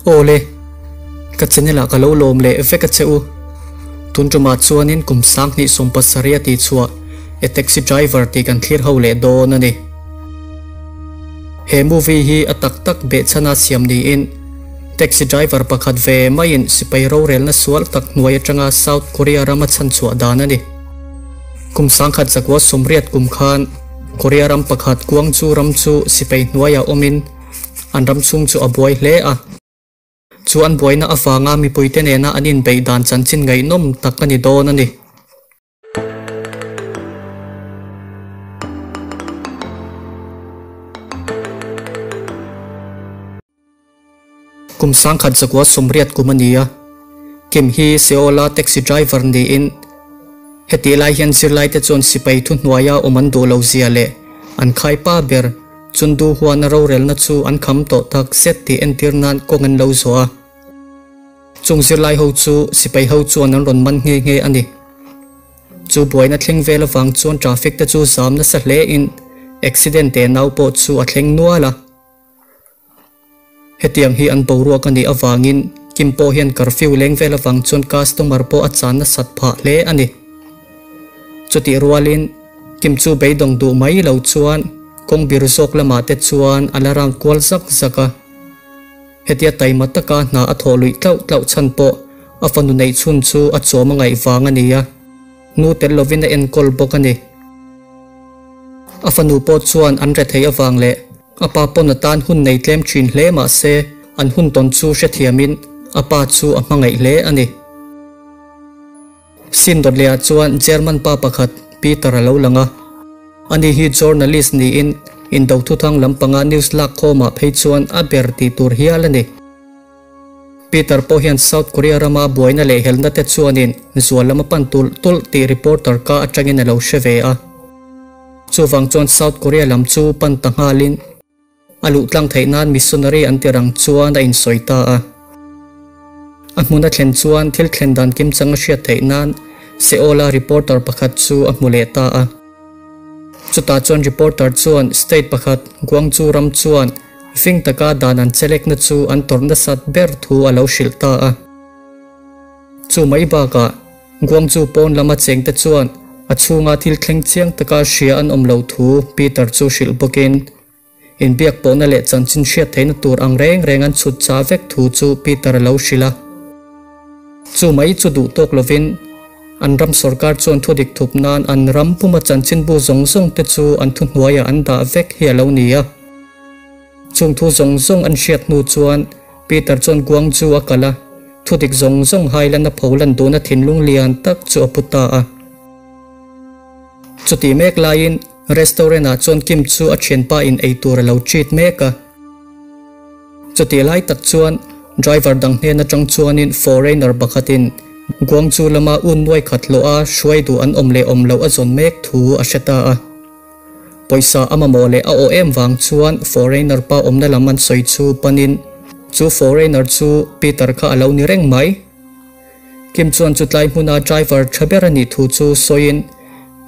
Awle, ka channel ah ka lo lawm leh vek a che u. Tun tumah chuanin kum 2017 a tihchhuah A Taxi Driver tih kan thlir ho leh dawn a ni. He movie hi a tak tak behchhana siam niin taxi driver pakhat ve maiin sipai rorelna sual tak hnuai atanga South Korea rama chhanchhuah dan a ni. Kum 1980 kum khan Korea ram pakhat Gwangju ram chu sipai hnuaiah awmin an ram chhung chu a buai hle a. Chu an buaina avanga mipuite nena an inbeih dan chanchin ngaihnawm tak a ni dawn a ni. Kum 1980 kum a ni a, Kim hi Seoul-a taxi driver niin hetih lai hian zirlaite chuan sipai thuhnuaia awm an duh lo zia leh an khaipa ber Chundu huana rorelna chu an kham tawh tak zet tih entir nan kawng an lo zawh a. Chung zirlai ho chu sipai ho chuan an rawn man nghe nghe a ni. Chu buaina thleng vel avang chuan traffic te chu zam nasa hle in accident te nau pawh chu a thleng nual a. Hetiang hi an boruak a nih avangin Kim pawh hian curfew leng vel avang chuan customer pawh a chan nasat phah hle a ni. Chutih rualin Kim chu beidawng duh mai lo chuan kawng bir zawk lamah te chuan a la round kual zak zak a. Hetia taima taka hna a thawh luih tlauh tlauh chhan pawh a fanu neih chhun chu a chawm a ngaih vang a ni a, nu tel lovin a enkawl bawk a ni. A fanu pawh chuan an rethei avang leh a pa pawn a tan hun nei tlem thin hle mah se an hun tawn chu hrethiamin a pa chu a hmangaih hle a ni. Sin dawt lehah chuan German pa pakhat Peter a lo lang a. Ani hi journalist niin indo thuthang lampanga news lak khawmah phei chuan a ber tih tur hial a ni. Peter pawh hian South Korea rama buaina leh helna te chuanin zual lam a pan tulh tulh tih reporter ka atangin a lo hre ve a. Chuvang chuan South Korea lam chu pan ta nghalin a luh tlang theih nan missionary an tir ang chuan a insawi ta a. A hmun a thlen chuan thil thlen dan kimchang a hriat theih nan Seoul-a reporter pakhat chu a hmu leh ta a. Chutah chuan reporter chuan state pakhat Gwangju ram chuan fing taka dan an chelekna chu an tawrh nasat ber thu a lo hrilh ta a. Chu mai bakah Gwangju pawn lama chengte chuan a chhunga thil thleng chiang taka hria an awm lo thu Peter chu hrilh bawkin inbiak pawhna leh chanchin hriat theihna tur ang reng reng an chhut cha vek thu chu Peter a lo hrilh a. Chu mai chu duh tawk lovin an ram sorkar chuan thudik thup nan an ram puma chanchinbu zawng zawng te chu an thuhnuaiah an dah vek hi a lo ni a. Chung thu zawng zawng an hriat hnu chuan Peter chuan Gwangju a kal a, thudik zawng zawng hailan a pholan duhna thinlung lian tak chu a pu ta a. Chutih mek laiin restaurant ah chuan Kim chu a thianpa in eitur a lo treat mek a. Chutih lai tak chuan driver dang hnen atang chuanin foreigner pakhatin Gwangju lama un nuai khat hlawh a hruai duh an awm leh awm loh a zawn mek thu a hre ta a. Pawisa a mamawh leh a awh em vang chuan foreigner pa awmna lam an sawi chu panin chu foreigner chu Peter kha a lo ni reng mai. Kim chuan chutlai hmuna driver tha ber a nih thu chu sawiin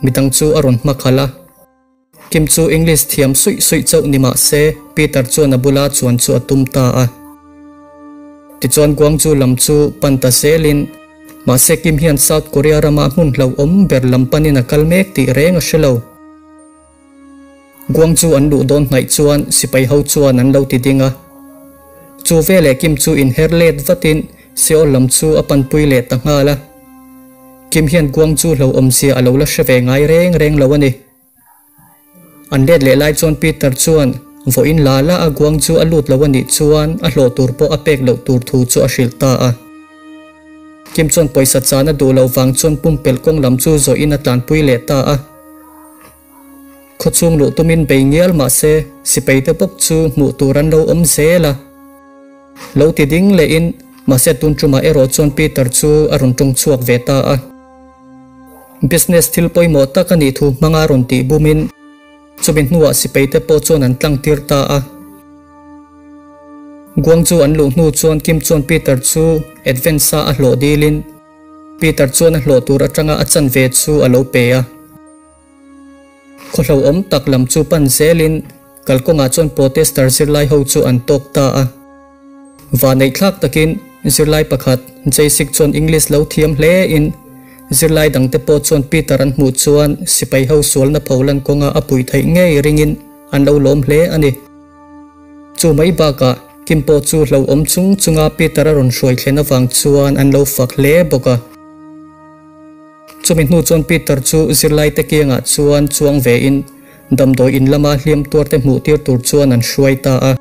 midang chu a rawn hmakhalh a. Kim chu English thiam suih suih chauh ni mah se Peter chuan a bula chuan chu a tum ta a. Tichuan Gwangju lam chu pan ta zelin mahse Kim hian South Korea rama hmun hlauhawm ber lam panin a kal mek tih reng a hre lo. Gwangju an luh dawn hnaih chuan sipai ho chuan an lo ti ding a. Chu veleh Kim chu inher let vatin Seoul lam chu a panpui leh ta nghal a. Kim hian Gwangju hlauhawmzia a lo la hre ve ngai reng reng lo a ni. An let leh lai chuan Peter chuan vawiin la la a Gwangju a lut lo a nih chuan a hlawh tur pawh a pek loh tur thu chu a hrilh ta a. Kim chuan pawisa chan a duh loh vang chuan pumpelh kawng lam chu zawhin a tlanpui leh ta a. Khawchhung luh tumin bei ngial mah se sipaite bawk chu hmuh tur an lo awm zel a. Lo ti ding lehin mahse tun tumah erawh chuan Peter chu a rawn tawng chhuak ve ta a. Business thil pawimawh tak a nih thu hmanga rawn tih bumin chumi hnuah sipaite pawh chuan an tlang tir ta a. Gwangju an luh hnu chuan Kim chuan Peter chu advance-a a hlawh dilin Peter chuan a hlawh tur atanga a chan ve chu a lo pe a. Khawhlo awm tak lam chu pan zelin kalkawngah chuan protester zirlai ho chu an tawk ta a. Vanneih thlak takin zirlai pakhat Jaisik chuan English lo thiam hle in zirlai dangte pawh chuan Peter an hmuh chuan sipai ho sualna pholan kawnga a puih theih ngei ringin an lo lawm hle a ni. Chu mai bakah Kim pawh chu hlauhawm chung chunga Peter a rawn hruai thlen avang chuan an lo fak hle bawk a. Chumi hnu chuan Peter chu zirlaite kiangah chuan chuang vein damdawi in lama hliam tuarte hmuh tir tur chuan an hruai ta a.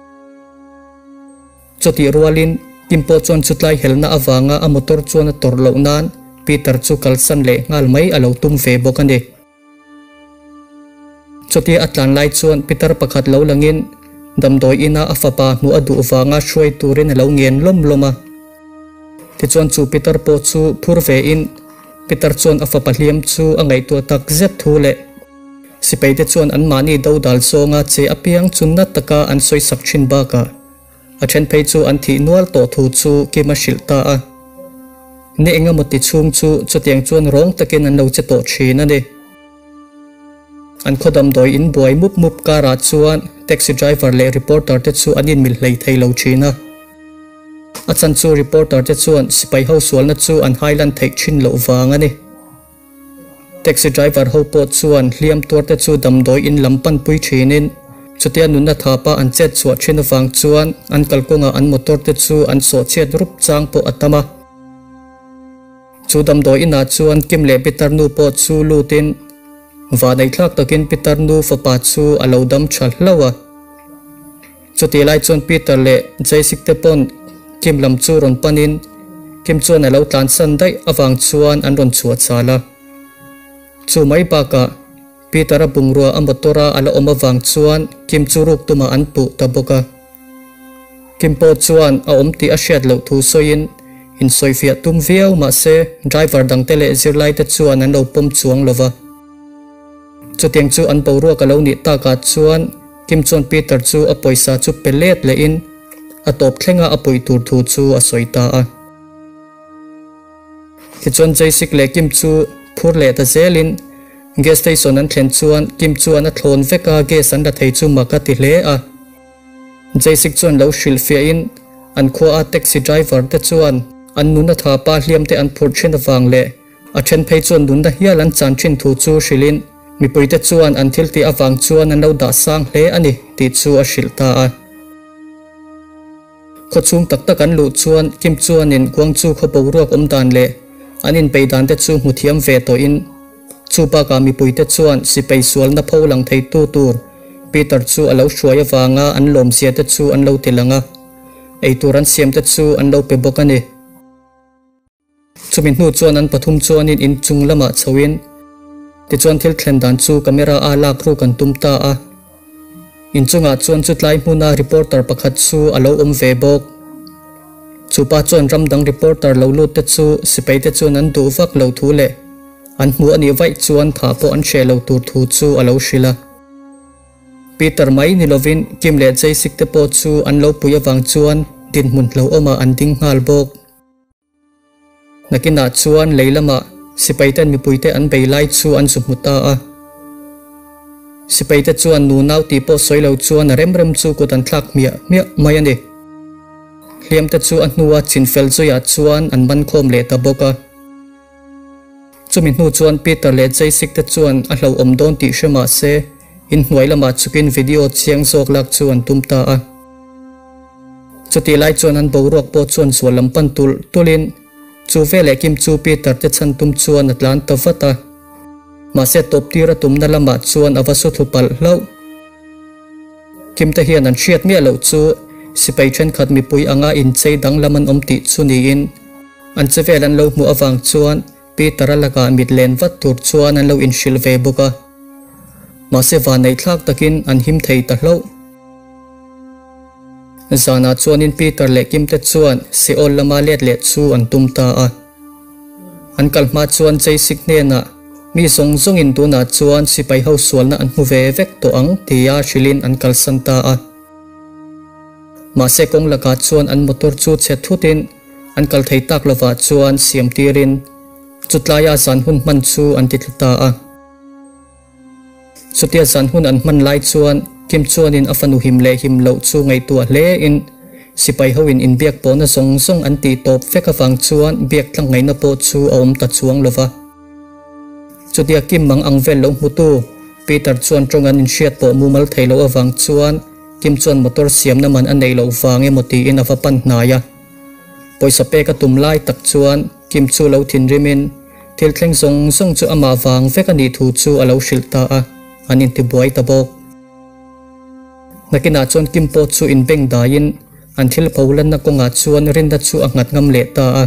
Chutih rualin Kim pawh chuan chutlai helna avanga a motor chuan a tawrh loh nan Peter chu kalsan leh nghal mai a lo tum ve bawk a ni. Chutia a tlan lai chuan pitar pakhat lo langin damdawi ina a fapa hmuh a duh vanga hruai turin a lo ngen lawm lawm a. Tichuan chu pitar pawh chu phur vein pitar chuan a fapa hliam chu a ngaihtuah tak zet thu leh sipaite chuan anmahni dodal zawnga che apiang chu na taka an sawisak thin bakah A then phei chu an thih nual tawh thu chu Kim a hrilh ta a. Ni engemaw ti chhung chu chutiang chuan rawng takin an lo che tawh thin a ni. An khaw damdawi in buai mup mup karah chuan taxi driver leh reporter te chu an inmil hlei thei lo thin a. A chan chu reporter te chuan sipai ho sualna chu an hailan theih thin loh vang a ni. Taxi driver ho pawh chuan hliam tuarte chu damdawi in lam panpui thinin chutia nunna thapa an chet chhuah thin avang chuan an kalkawngah an motor te chu an sawh chhiat rup chang pawh a tam a. Chu damdawi inah chuan Kim leh Pitar nu pawh chu lutin vaneihthlak takin Pitar nu fapa chu a lo dam tha hlauh a. Chutih lai chuan Peter leh Jaisik te pawn Kim lam chu rawn panin Kim chuan a lo tlansan daih avang chuan an rawn chhuah chal a. Chu mai bakah Peter-a bungrua a motor-a a la awm avang chuan Kim chu ruk tumah an puh ta bawk a. Kim pawh chuan a awm tih a hriat loh thu sawiin insawifiah tum viau mahse driver dangte leh zirlaite chuan an lo pawm chuang lo va. Chutiang chu an boruak a lo nih takah chuan Kim chuan Peter chu a pawisa chu pe let lehin a tawp thlenga a puih tur thu chu a sawi ta a. Tichuan Jaisik leh Kim chu phur leh ta zelin gas station an thlen chuan Kim chuan a thlawn vek a gas an la thei chu mak a ti hle a. Jaisik chuan lo hrilhfiahin an khua a taxi driver te chuan an nuna tha pa hliam te an phurh thin avang leh A then phei chuan nunna hial an chan thin thu chu hrilhin mipuite chuan an thil tih avang chuan an lo dah sang hle a ni tih chu a hrilh ta a. Khaw chhung tak tak an luh chuan Kim chuanin Guangzhou khaw boruak awm dan leh an inbeih dan te chu hmu thiam ve tawhin chu bakah mipuite chuan sipai sualna pho lang theitu tur Peter chu a lo hruai avanga an lawmzia te chu an lo ti lang a, eitur an siam te chu an lo pe bawk a ni. Chumi hnu chuan an pathum chuanin inchung lamah chhoin tichuan thil thlen dan chu camera a lak ruk an tum ta a. Inchungah chuan chutlai hmuna reporter pakhat chu a lo awm ve bawk. Chupa chuan ram dang reporter lo lut te chu sipai te chuan an duh vak lo thu leh an hmu a nih vaih chuan tha pawh an hreh lo tur thu chu a lo hrilh a. Peter mai ni lovin Kim leh Jaisik te pawh chu an lo pui avang chuan dinhmun hlauhawmah an ding nghal bawk. Nakinah chuan lei lamah sipaiten mipuite an bei lai chu an zu hmu ta a. Sipaite chuan nunau tih pawh sawi lo chuan a rem rem chu kut an thlak hmiah hmiah mai a ni. Hliamte chu a hnua chinfel zuiah chuan an man khawm leh ta bawk a. Chumi hnu chuan Peter leh Jaisik te chuan a hlauhawm dawn tih hre mah se inhnuai lamah chukin video chiang zawk lak chu an tum ta a. Chutih lai chuan an boruak pawh chuan zual lam pan tulh tulhin chu veleh Kim chu Peter te chhan tum chuan a tlan ta vat a. Mahse tawp tir a tumna lamah chuan a va su thlu palh hlauh. Kim te hian an hriat miah loh chu sipai thenkhat mipui anga inchei danglam an awm tih chu niin an che vel an lo hmuh avang chuan Peter-a lakah mit len vat tur chuan an lo inhrilh ve bawk a. Mahse vanneih thlak takin an him thei ta hlauh. Zanah chuanin Peter leh Kim te chuan Seol lama let leh chu an tum ta a. An kal hma chuan Jaisik hnenah, Mi zawng zawngin tunah chuan sipai ho sualna an hmu ve vek tawh ang tia hrilhin an kalsan ta a. Mahse kawng lakah chuan an motor chu chhe thutin an kal thei tak lovah chuan siam tirin chutlaia zan hun hman chu an ti tlu ta a. Chutia zan hun an hman lai chuan Kim chuanin a fanu him leh him loh chu ngaihtuah hle in. Sipai hoin inbiak pawhna zawng zawng an tih tawp vek avang chuan biak tlang ngaihna pawh chu a awm ta chuang lo va. Chutia Kim mang ang vel lo hmutu Peter chuan tawng an inhriat pawh mumal thei loh avang chuan Kim chuan motor siamna man a neih loh vang emaw tiin a va pan hnai a. Pawisa pek a tum lai tak chuan Kim chu lo thinrimin thil thleng zawng zawng chu amah vang vek a nih thu chu a lo hrilh ta a, an intibuai ta bawk. Nakinah chuan Kim pawh chu inbeng daiin an thil pho lanna kawngah chuan rinna chu a nghat ngam leh ta a.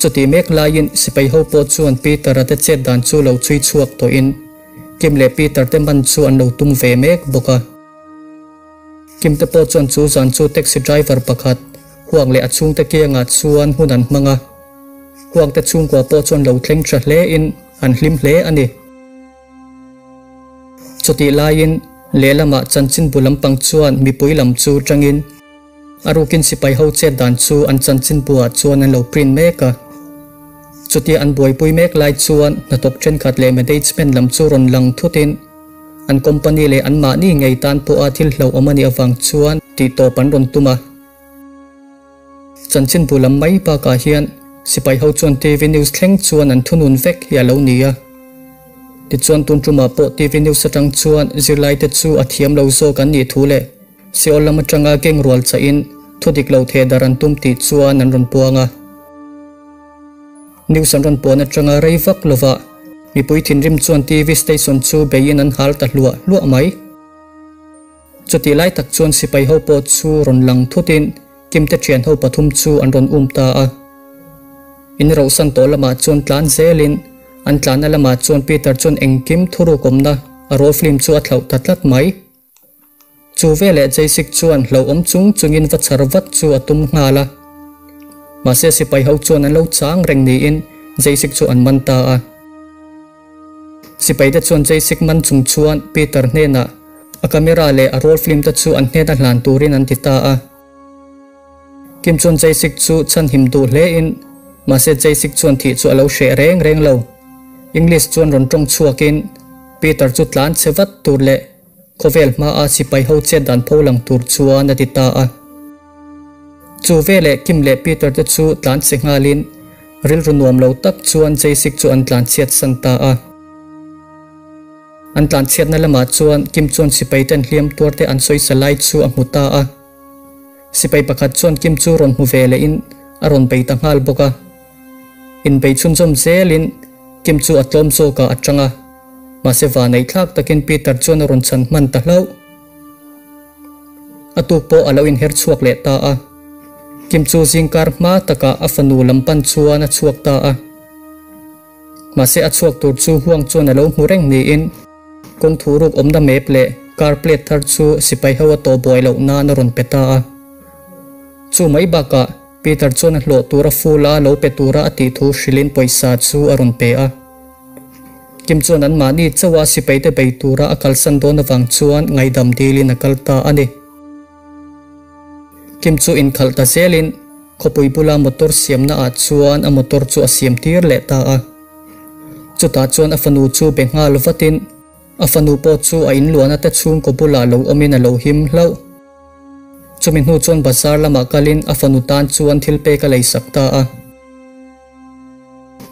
Chutih mek laiin sipai ho pawh chuan Peter-a te chet dan chu lo chhui chhuak tawhin Kim leh Peter te man chu an lo tum ve mek bawk a. Kim te pawh chuan chu zan chu taxi driver pakhat Huang leh a chhungte kiangah chuan hun an hmang a. Huang te chhungkua pawh chuan lo thleng tha hlein an hlim hle a ni. Chutih laiin lehlamah chanchinbu lampang chuan mipui lam chu tangin a rukin sipai ho chet dan chu an chanchinbuah chuan an lo print mek a. Chutia an buaipui mek lai chuan hnathawk thenkhat leh management lam chu rawn lang thutin an company leh anmahni ngei tan pawha thil hlauhawm a nih avang chuan tihtawp an rawn tum a. Chanchinbu lam mai bakah hian sipai ho chuan TV news thleng chuan an thunun vek hi a lo ni a. Tichuan tun tumah pawh TV news atang chuan zirlaite chu a thiam lo zawk an nih thu leh Seoul lam atanga keng rual chahin thu dik lo theh darh an tum tih chuan an rawn puang a. News an rawn puan atanga rei vak lovah mipui thinrim chuan TV station chu beiin an hal ta hluah hluah mai. Chutih lai tak chuan sipai ho pawh chu rawn lang thutin Kimte thian ho pathum chu an rawn um ta a. In rohsan tawh lamah chuan tlan zelin an tlanna lamah chuan Peter chuan engkim thuruk awmna a roll film chu a thlauh ta tlat mai. Chu veleh Jaisik chuan hlauhawm chung chungin va chhar vat chu a tum nghal a. Mahse sipai ho chuan an lo chang reng niin Jaisik chu an man ta a. Sipaite chuan Jaisik man chung chuan Peter hnenah a camera leh a roll film te chu an hnena hlan turin an ti ta a. Kim chuan Jaisik chu chhanhim duh hlein mahse Jaisik chuan thih chu a lo hreh reng reng lo. English chuan rawn tawng chhuakin Peter chu tlan chhe vat tur leh Khawvel hmaa sipai ho chet dan pho lang tur chuan a ti ta a. Chu veleh Kim leh Peter te chu tlan che nghalin rilru nuam lo tak chuan Jaisik chu an tlan chhiat san ta a. An tlan chhiatna lamah chuan Kim chuan sipai ten hliam tuar te an sawisa lai chu a hmu ta a. Sipai pakhat chuan Kim chu rawn hmu ve lehin a rawn bei ta nghal bawk a. Inbei chhunzawm zelin Kim chu a tlawm zawkah a tang a. Mahse vanei thlak takin Peter chuan a rawn chhan hman ta hlauh. A tuk pawh a lo inher chhuak leh ta a. Kim chu zingkar hma takah a fanu lam pan chuan a chhuak ta a. Mahse a chhuak tur chu huang chuan a lo hmu reng niin kawng thu ruk awmna map leh car plate thar chu sipai ho a tawh buai loh nan a rawn pe ta a. Chu mai bakah Peter chuan a hlawh tura full a lo pe tura a tih thu hrilhin pawisa chu a rawn pe a. Kim chuan anmahni chauha sipaite bei tura a kalsan dawn avang chuan ngaihdam dilin a kal ta a ni. Kim chu inkhalh ta zelin khawpui bula motor siamna ah chuan a motor chu a siam tir leh ta a. Chutah chuan a fanu chu be nghal vatin a fanu pawh chu a inluahna te chhungkaw bulah lo awmin a lo him hlauh. Chumi hnu chuan bazar lamah kalin a fanu tan chuan thil pek a leisak ta a.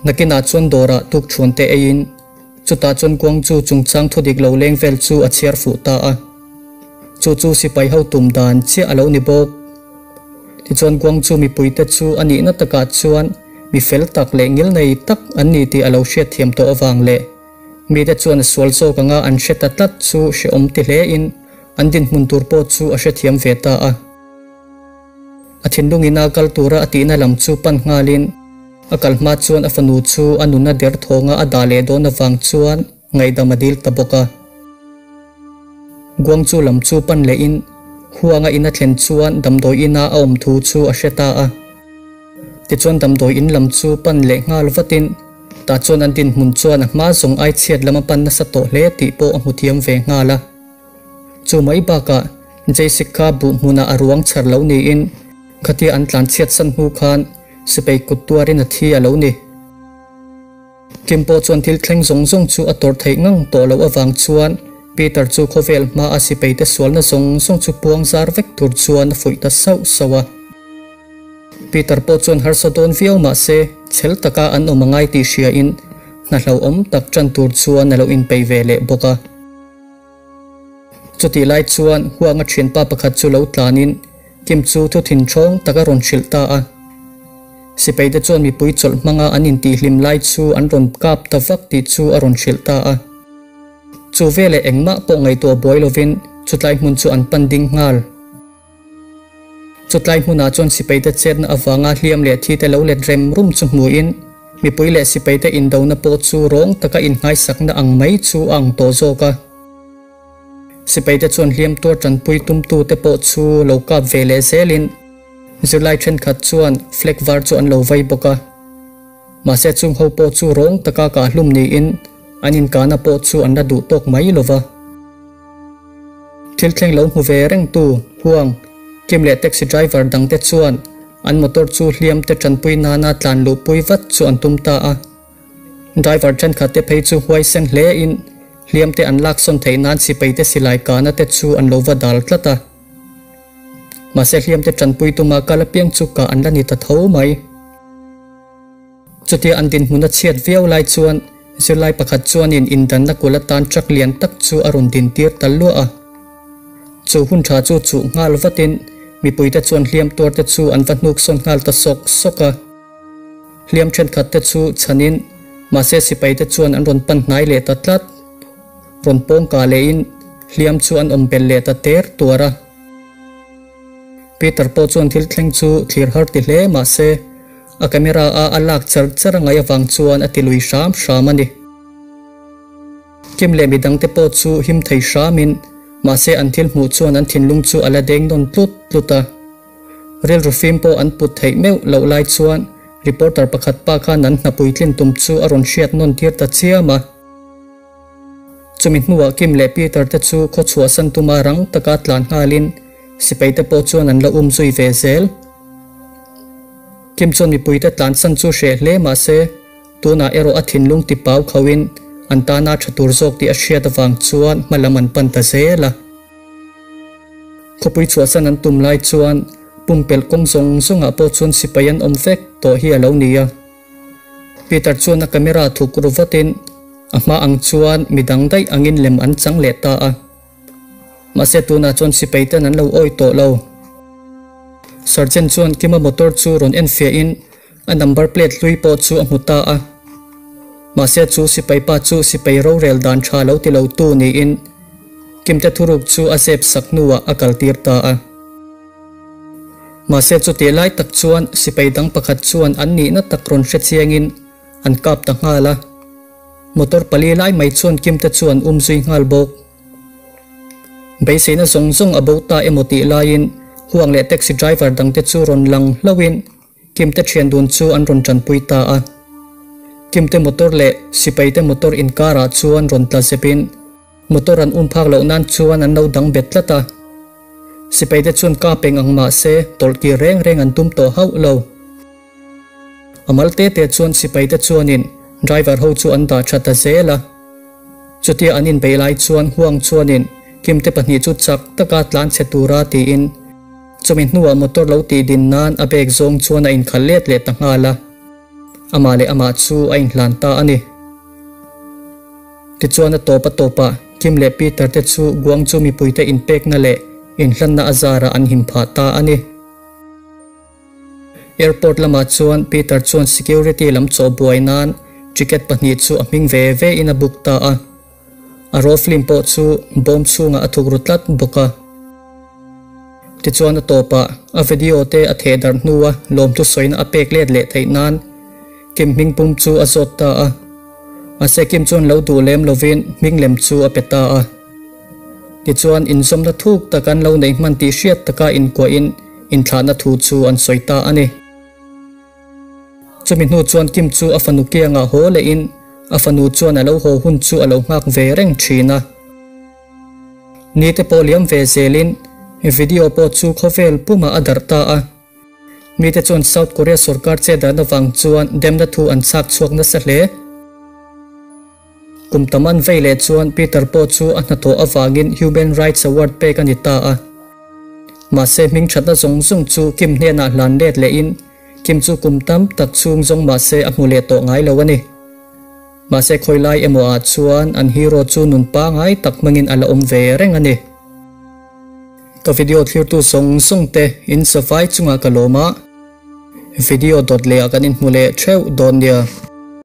Nakinah chuan dawrah tukṭhuan te eiin chutah chuan Guangzhou chungchang thudik lo leng vel chu a chhiar fuh ta a. Chu chu sipai ho tum dan chiah a lo ni bawk. Tichuan Guangzhou mipuite chu a nihna takah chuan mi fel tak leh ngilnei tak an ni tih a lo hriatthiam tawh avang leh mite chuan a sual zawk anga an hre ta tlat chu hrehawm ti hlein an dinhmun tur pawh chu a hrethiam ve ta a. A thinlung ina kal tura a tihna lam chu pan nghalin a kal hma chuan a fanu chu a nuna der thawnga a dah leh dawn avang chuan ngaihdam a dil ta bawk a. Guangzhou lam chu pan lehin huanga in a thlen chuan damdawi ina a awm thu chu a hre ta a. Tichuan damdawi in lam chu pan leh nghal vatin tah chuan an dinhmun chuan a hma zawng ai chhiat lam a pan nasa tawh hle tih pawh a hmu thiam ve nghal a. Chu mai bakah Jaisik kha buh hmunah a ruang chhar lo niin khatia an tlan chhiat san hnu khan sipai kut tuarin a thi a lo ni. Kim pawh chuan thil thleng zawng zawng chu a tawrh theih ngang tawh loh avang chuan Peter chu khawvel hma a sipai te sualna zawng zawng chu puang zar vek tur chuan a fuih ta sauh sauh a. Peter pawh chuan harsa dawn viau mah se chhel taka an awm a ngai tih hriain hna hlauhawm tak tan tur chuan a lo inpeih ve leh bawk a. Chutih lai chuan huanga thianpa pakhat chu lo tlanin Kim chu thu thinthawng tak a rawn hrilh ta a. Sipai te chuan mipui chawlh hmanga an intihhlim lai chu an rawn kap ta vak tih chu a rawn hrilh ta a. Chu veleh engmah pawh ngaihtuah buai lovin chutlai hmun chu an pan ding nghal. Chutlai hmunah chuan sipai te chetna avanga hliam leh thi te lo let rem rum chu hmuin mipui leh sipai te indona pawh chu rawng taka innghaisakna ang mai chu a ang tawh zawk a. Sipai te chuan hliam tuar tanpui tumtu te pawh chu lo kap ve leh zelin zirlai thenkhat chuan flag var chu an lo vai bawk a. Mahse chung ho pawh chu rawng taka kah hlum niin an inkahna pawh chu an la duh tawk mai lova. Thil thleng lo hmu ve reng tu Huang, Kim leh taxi driver dang te chuan an motor chu hliam te tanpui nana tlan luh pui vat chu an tum ta a. Driver thenkhat te phei chu huaisen hle in hliam te an lak sawn theih nan sipai te silai kahna te chu an lo va dal tlat a. Mahse hliam te tanpui tuma kal apiang chu kah an la ni ta tho mai. Chutia an dinhmun a chhiat viau lai chuan zirlai pakhat chuanin indanna kul atan truck lian tak chu a rawn din tir ta luah a. Chu hun tha chu chuh nghal vatin mipuite chuan hliam tuar te chu an va hnuk sawn nghal ta sawk sawk a. Hliam thenkhat te chu chhanin mahse sipai te chuan an rawn pan hnai leh ta tlat. Rawn pawng kah lehin hliam chu an awm belh leh ta ter tuar a. Peter pawh chuan thil thleng chu thlir har ti hle mahse a camera a a lak char char a ngaih avang chuan a ti lui hram hram a ni. Kim leh midang te pawh chu him thei hramin mahse an thil hmuh chuan an thinlung chu a la deng nawn tlut tlut a. Rilru fim pawh an put theih meuh loh lai chuan reporter pakhat pa khan an hna puitlin tum chu a rawn hriat nawn tir ta chiam a. Chumi hnuah Kim leh Peter te chu khaw chhuahsan tuma rang taka tlan nghalin sipai te pawh chuan an la um zui ve zel. Kim chuan mipui te tlansan chu hreh hle mahse tunah erawh a thinlung ti pau khauhin an tana tha tur zawk tih a hriat avang chuan hma lam an pan ta zel a. Khawpui chhuahsan an tum lai chuan pumpelh kawng zawng zawngah pawh chuan sipai an awm vek tawh hi a lo ni a. Peter chuan a camera thuk ru vatin a hma ang chuan midang daih angin lem an chang leh ta a. Mahse tunah chuan sipai ten an lo awi tawh lo. Sergeant chuan Kima motor chu rawn en fiahin a number plate hlui pawh chu a hmu ta a. Mahse chu sipai pa chu sipai rorel dan tha lo ti lo tu niin Kim te thuruk chu a zep sak hnuah a kal tir ta a. Mahse chutih lai tak chuan sipai dang pakhat chuan an nihna tak rawn hre chiangin an kap ta nghal a. Motor pali lai mai chuan Kim te chu an um zui nghal bawk. Beiseina zawng zawng a bo ta emaw tih laiin Huang leh taxi driver dang te chu rawn lang hlauhin Kim te thian dun chu an rawn tanpui ta a. Kim te motor leh sipai te motor inkarah chuan rawn tla zepin motor an um phak loh nan chuan an lo dang bet tlat a. Sipai te chuan kap eng ang mahse tawlh kir reng reng an tum tawh hauh lo. A mal te te chuan sipai te chuanin driver ho chu an dah tha ta zel a. Chutia an inbeih lai chuan Huang chuanin Kim te pahnih chu chak taka tlan chhe tura tiin chumi hnuah motor lo tih din nan a bag zawng chuan a inkhalh let leh ta nghal a. Amah leh amah chu a inhlan ta a ni. Tichuan a tawp a tawpah Kim leh Peter te chu Guangzhou mipuite inpekna leh inhlanna a zarah an him phah ta a ni. Airport lamah chuan Peter chuan security lam chaw buai nan ticket pahnih chu a hming ve ve in a book ta a. A raw film pawh chu bawm chhungah a thuk ru tlat bawk a. Tichuan a tawpah a video te a theh darh hnua lawmthu sawina a pek let leh theih nan Kim hming pum chu a zawt ta a. Mahse Kim chuan lo duh lem lovin hming lem chu a pe ta a. Tichuan inzawmna thuk tak an lo neih hman tih hriat taka inkuahin inthlahna thu chu an sawi ta a ni. Chumi hnu chuan Kim chu a fanu kiangah haw lehin a fanu chuan a lo haw hun chu a lo nghak ve reng thin a. Ni te pawh liam ve zelin video pawh chu khawvel pumah a darh ta a. Mite chuan South Korea sorkar che dan avang chuan demna thu an chhak chhuak nasa hle. Kum tam an vei leh chuan Peter pawh chu a hnathawh avangin Human Rights Award pek a ni ta a. Mahse hming thatna zawng zawng chu Kim hnenah hlan let lehin Kim chu kum tam tak chhung zawng mahse a hmu leh tawh ngai lo a ni. Mahse khawilai emaw ah chuan an hero chu nun pangai tak hmangin a la awm ve reng a ni. Ka video thlirtu zawng zawng te in savai chungah ka lawm a, video dawt leh ah kan inhmu leh theuh dawn nia.